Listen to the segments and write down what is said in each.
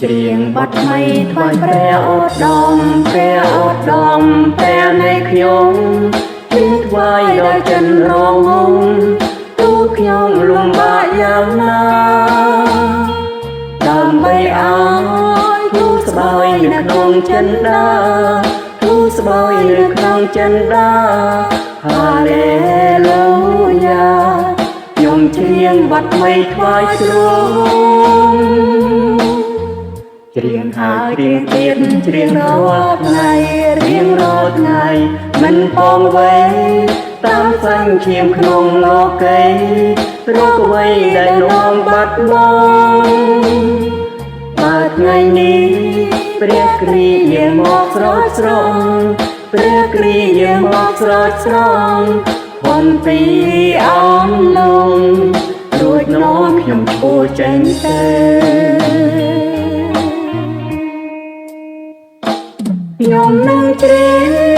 ច្រៀងបទថ្មីថ្វាយព្រះឧត្តមព្រះឧត្តមព្រះនៃខ្ញុំជាថ្វាយដោយចិនរងងំទូខ្ញុំលំបាកយ៉ាងណាដើម្បីឲ្យទូស្បយនៅក្នុងចិនដាទូស្បយនៅក្នុងចិនដាហាឡេលូយ៉ាខ្ញុំច្រៀងបទថ្មីថ្វាយទ្រង់ ច្រៀងហើយច្រៀងទៀតច្រៀងរាល់ថ្ងៃរៀងរាល់ថ្ងៃមិនពងវ័យតាមសាញ់ឈាមក្នុងលោកីរកអ្វីដែលនាំបាត់បង់បើថ្ងៃនេះព្រះគ្រីស្ទយាងមកស្រោចស្រង់ព្រះគ្រីស្ទយាងមកស្រោចស្រង់ផុនពីអមលងរួចនាំខ្ញុំឈួរចេញទៅ ខ្ញុំនឹងច្រៀ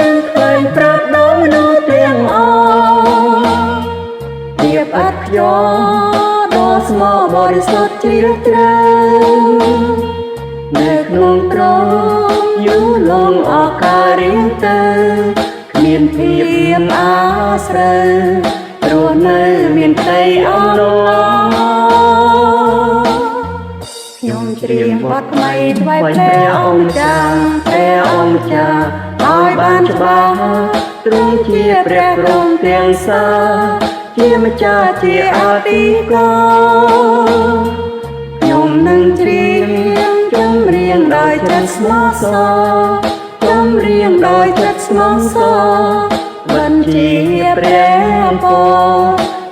ងថ្លែងប្រាប់ដល់មនុស្សទាំងអស់ភាពឥតខ្ចោះដ៏ស្មោះបរិសុទ្ធជ្រាលជ្រៅនៅក្នុងត្រង់យូរលង់អស់កាលរៀងទៅគ្មានភាពអាស្រូវរស់នៅមានក្តីអំណរ ខ្ញុំច្រៀងបទថ្មីថ្វាយព្រះអង្គម្ចាស់ព្រះអង្គម្ចាស់ឲ្យបានច្បាស់ទ្រង់ជាព្រះទ្រង់ទាំងសាជាម្ចាស់ជាអធិការខ្ញុំនឹងច្រៀងចម្រៀងដោយចិត្តស្មោះសរចម្រៀងដោយចិត្តស្មោះសរបញ្ជាព្រះពរ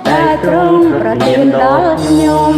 ដែលទ្រង់ប្រទានដល់ខ្ញុំ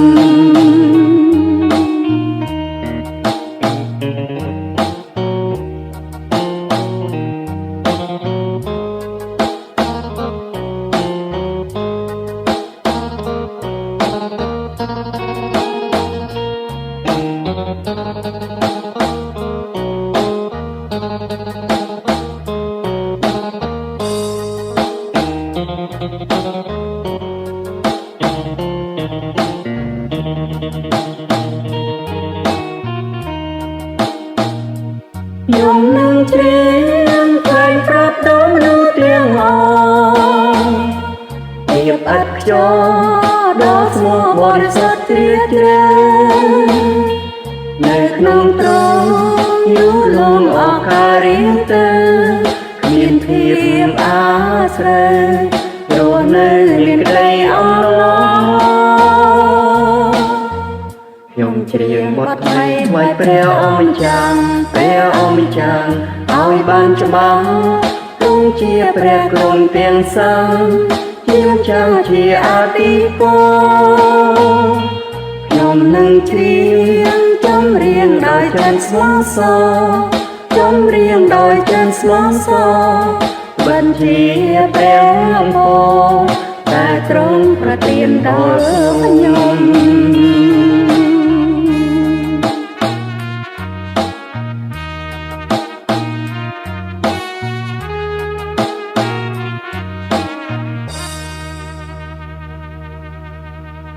ខ្ញុំនឹងច្រៀងថ្លែងប្រាប់ដល់មនុស្សទាំងអស់ភាពឥតខ្ចោះដ៏ស្មោះបរិសុទ្ធជ្រាលជ្រៅនៅក្នុងត្រង់យូរលង់អស់កាលរៀងទៅគ្មានភាពអាស្រូវរស់នៅមានក្តីអំណរ ខ្ញុំច្រៀងបទថ្មីថ្វាយព្រះអង្គម្ចាស់ព្រះអង្គម្ចាស់ឲ្យបានច្បាស់ទ្រង់ជាព្រះទ្រង់ទាំងសាជាម្ចាស់ជាអធិការខ្ញុំនឹងច្រៀងចម្រៀងដោយចិត្តស្មោះសរចម្រៀងដោយចិត្តស្មោះសរបញ្ជាព្រះពរដែលទ្រង់ប្រទានដល់ខ្ញុំ។